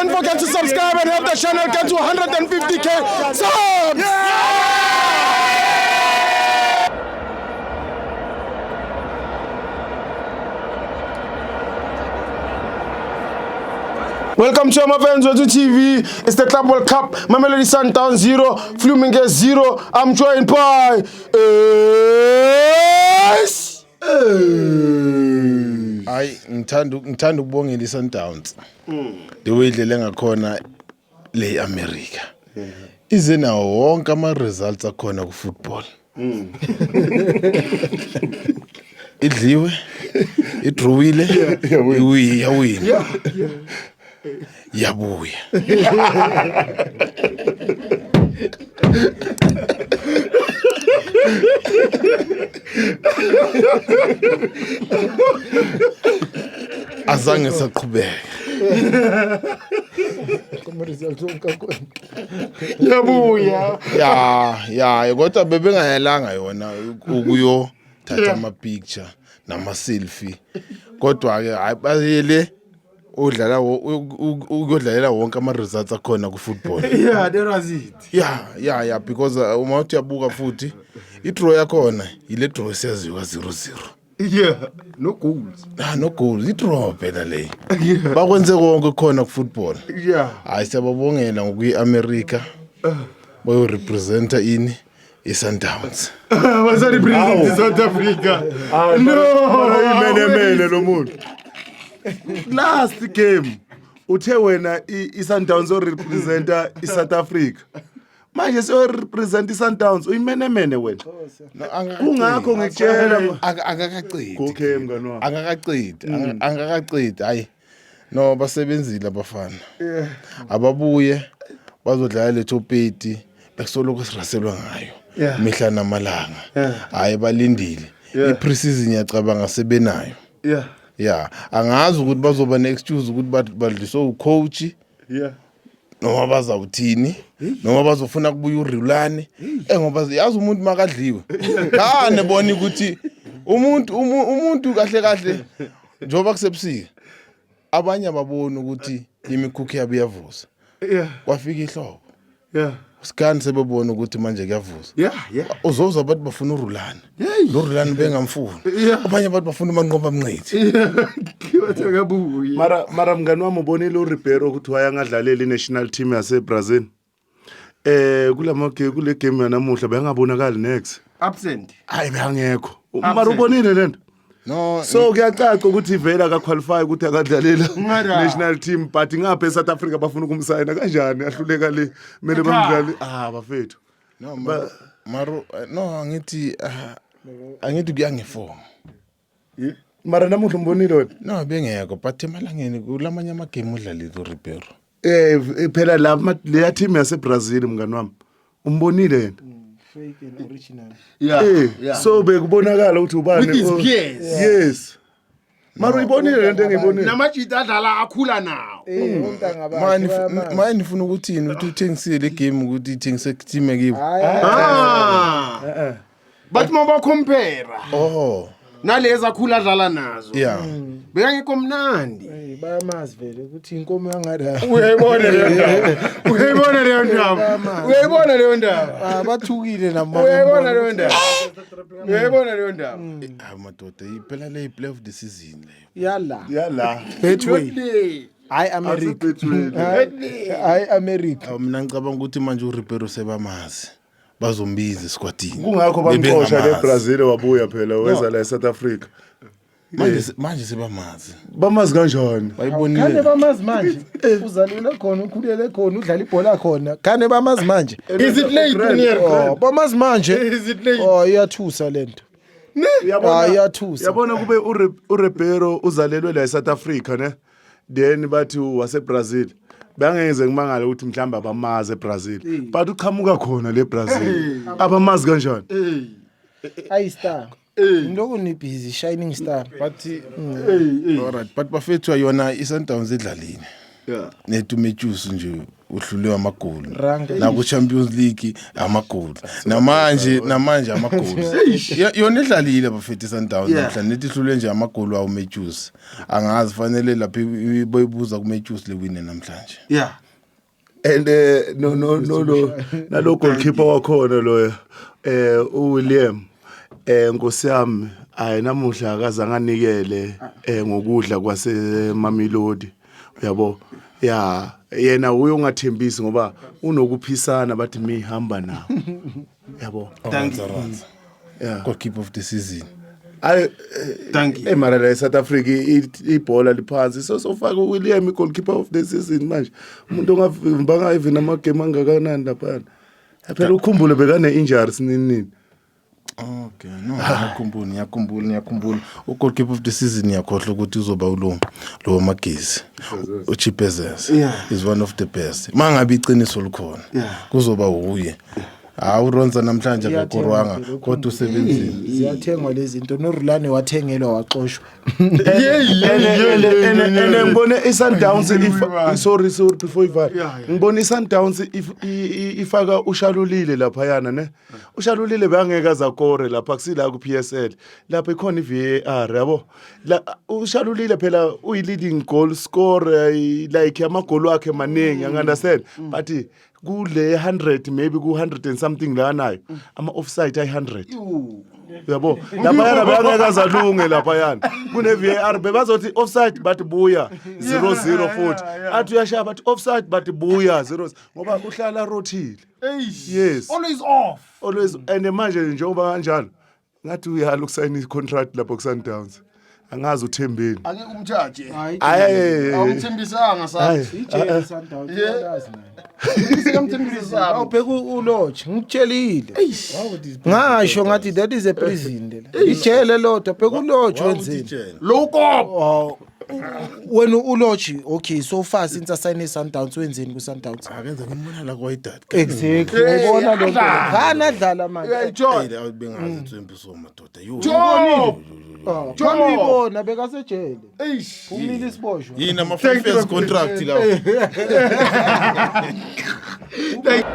Don't forget to subscribe and help the channel get to 150K subs. Welcome to my fans Wethu TV. It's the Club World Cup. Mamelodi Sundowns 0, Fluminense 0. I'm joined by Ace. Hayi, ngithanda ukubongela iSundowns. The way idlele ngakhona le America. Ize nawo wonke ama results akhona ku football. Idliwe, idrawile, yawina. Yabuya. Azange saqhubeka. Yabuya. Ya, kodwa bebengayelanga yona ukuyothatha ama picture nama selfie. Kodwa ke hayi, bayele udlala ukuyodlalela wonke ama results akhona ku football. Yeah, that was it. Yeah, because uma uthi uyabuka futhi i-draw yakhona, yile draw esiyaziwa 0-0. Yeah, no goals. Ah, no goals, i-draw phela le. Bakwenze konke khona ku football. Hayi, siyababongela ngokuyi-America, bayorepresenta ini, i-Sundowns. Was represent South Africa. No. Imenemene lo muntu. Last game uthe wena i-Sundowns orepresenta i-South Africa. Manje seyo-represent i-Sundowns, uyimenemene wena. No, angakacedi. Kungakho ngikutshela. Angakacedi. Okay, mngani wami. Angakacedi, angakacedi. Hayi no, basebenzile abafana. Ababuye bazodlala le top 8 bekusoloko siraselwa ngayo mihla namalanga. Hayi, balindile i-preseason, yacabanga sebenayo. Ya, angazi ukuthi bazoba ne-excuse ukuthi badliswe ucoach noma bazawuthini, noma bazofuna kubuya uRulani, ngoba yazi umuntu makadliwe khane bona ukuthi umuntu kahle kahle, njengoba kusebusika, abanye ababoni ukuthi imikhukhu yabo iyavuza. Kwafika ihlobo, sikani sebebona ukuthi manje kuyavuza. Uzozwa abantu bafuna uRulani, lo Rulani bengamfuni. Abanye abantu bafuna uManqoba Mngqithi. Wathi akabuye. Mara mngani wami, ubonile uRibeiro ukuthi wayangadlaleli i-national team yase-Brazil. Kulama kule game yanamuhla bengabonakali next. Absent. Hayi, bengekho. Mara ubonile lento. No. So kuyacaca ukuthi vele akaqualify ukuthi akadlalela Mara. national team, but ngapha eSouth Africa bafuna ukumsayina kanjani, ahluleka le, kumele bamdlali. Ah, bafethu. No, maro no, angithi angithi kuya ngeform. Mara namuhla umbonile wena? No, bengekho, but emalangeni kulamanye amagame udlalile uRibeiro. Phela la leya team yaseBrazil, mngani wami, umbonile yena. Fake and original. So bekubonakala ukuthi ubani With his peers. Yes. Mara uyibonile lento engiyibonile? Namajita adlala akhula nawo. Ontanga bakhe bayamazi. Manje nifuna ukuthini, ukuthi uthengisile le game, ukuthi ithengise team ekibo? Hayi. Ah. But uma compare Oh. nalezi akhula adlala nazo. Bekangekho mnandi. Bayamazi vele ukuthi inkomo yangada. Uyayibona leyo ndaba. Uyayibona leyo ndaba. Uyayibona leyo ndaba. Ah, bathukile nabo. Uyayibona leyo ndaba. Uyayibona leyo ndaba. Ah, madoda, iphela le play of the season leyo. Yala. Yala. Betway. Le. Hayi, America. Betway. Hayi, America. Awu, mina ngicabanga ukuthi manje uRibeiro sebamazi, bazombiza esquadini. Kungakho bamxosha le Bebengamazi. Brazil, wabuya phela weza la eSouth Africa. Manje sebamazi. Bamazi kanjani? Khane Bayibonile. bamazi manje. Uzalelwe khona, ukhulele khona, udlala ibhola khona. Khane bamazi manje. Is it late, Munir? Oh, bamazi manje. Is it late? Oh, iyathusa lento. Ah, iyathusa. Yabona kube uRibeiro uzalelwe la eSouth Africa ne, then bathi waseBrazil, bangeze ngimangale ukuthi mhlawumbe abamazi eBrazil, but uqhamuka khona le Brazil, abamazi kanjani? Ayi, star. Ngiloko ni busy shining star. But alright, but bafethu, yona iSundowns idlalile. Netu Matthews nje. Uhlulwe amagoli Ranga. Naku Champions League amagoli. Namanje amagoli. Yona idlalile bafethu Sundowns namhlanje nethi ihlulwe nje amagoli wawo Matthews. Angazi fanele lapha boyibuza ku Matthews le win namhlanje. And no nalo goalkeeper wakhona loyo, uWilliam, nkosi yami, ayi, namuhla akazange anikele ngokudla kwase Mamelodi, uyabo. Ya, yena uye ungathembisi ngoba unokuphisana, bathi mihamba nawo, yabo. Thank you. Ranza. Yeah. Goalkeeper of the season. Ayi. Thank you. Mara la eSouth Africa ibhola liphansi, so sofaka uWilliam i-goalkeeper of the season manje, umuntu ongavimbanga even amagame angakanani laphana. Phela ukhumbule bekane injuries nini nini. Okay, no, ngiyakhumbula, ngiyakhumbula, ngiyakhumbula. U-goalkeeper of the season, ngiyakhohlwa ukuthi uzoba ulo lo Magezi. UChipezeze is one of the best. Mangabe iqiniso likhona, kuzoba uye. Hawu, uRonza namhlanje akakorwanga kodwa usebenzile. Ziyathengwa lezi zinto. NoRulani wathengelwa, waxoshwa. And ngibone i-Sundowns sorry, sorry, before ivale, ngibone i-Sundowns ifaka uShalulile laphayana, ne uShalulile bangeke azakore lapha kusila ku-PSL, lapha ikhona i-VAR, yabo. La uShalulile phela uyi-leading goal scorer, like amagoli wakhe maningi, angi-understand, but kule 100, maybe ku-100 and something la nayo ama-offside ayi-100, uyabo. Laphayana bangeke azalunge laphayana kune-VAR, bebazothi offside, bathi buya 0-0, futhi athi uyashaya, bathi offside, bathi buya 0, ngoba uhlala rothile. Yes. Always off. Always. And manje njengoba kanjalo, ngathi uyala ukusayina i-contract lapho ku-Sundowns, angazi uthembeni. Angeke umthathe. Ayi. Awumthembisanga sathi. Ijele Sundowns, uyalazi naye. Sikamthembisa. Awubheka uLodge, ngikutshelile, ngasho ngathi that is a prison lela, ijele lodwa. Bheka uLodge wenzeni. Low cop. Oh, wena uLodge, okay, so far since asayine Sundowns, wenzeni ku Sundowns? Akenza ngimbona la kwayidat. Exactly, uyayibona lo nto, khana adlala manje. Uyayithola. Bengazi inswembu so madoda. Yo. Job. Oh, khona uyibona bekasejele. Eish. Umile isiboshwa. Yini ama 5 years contract lawo. Thank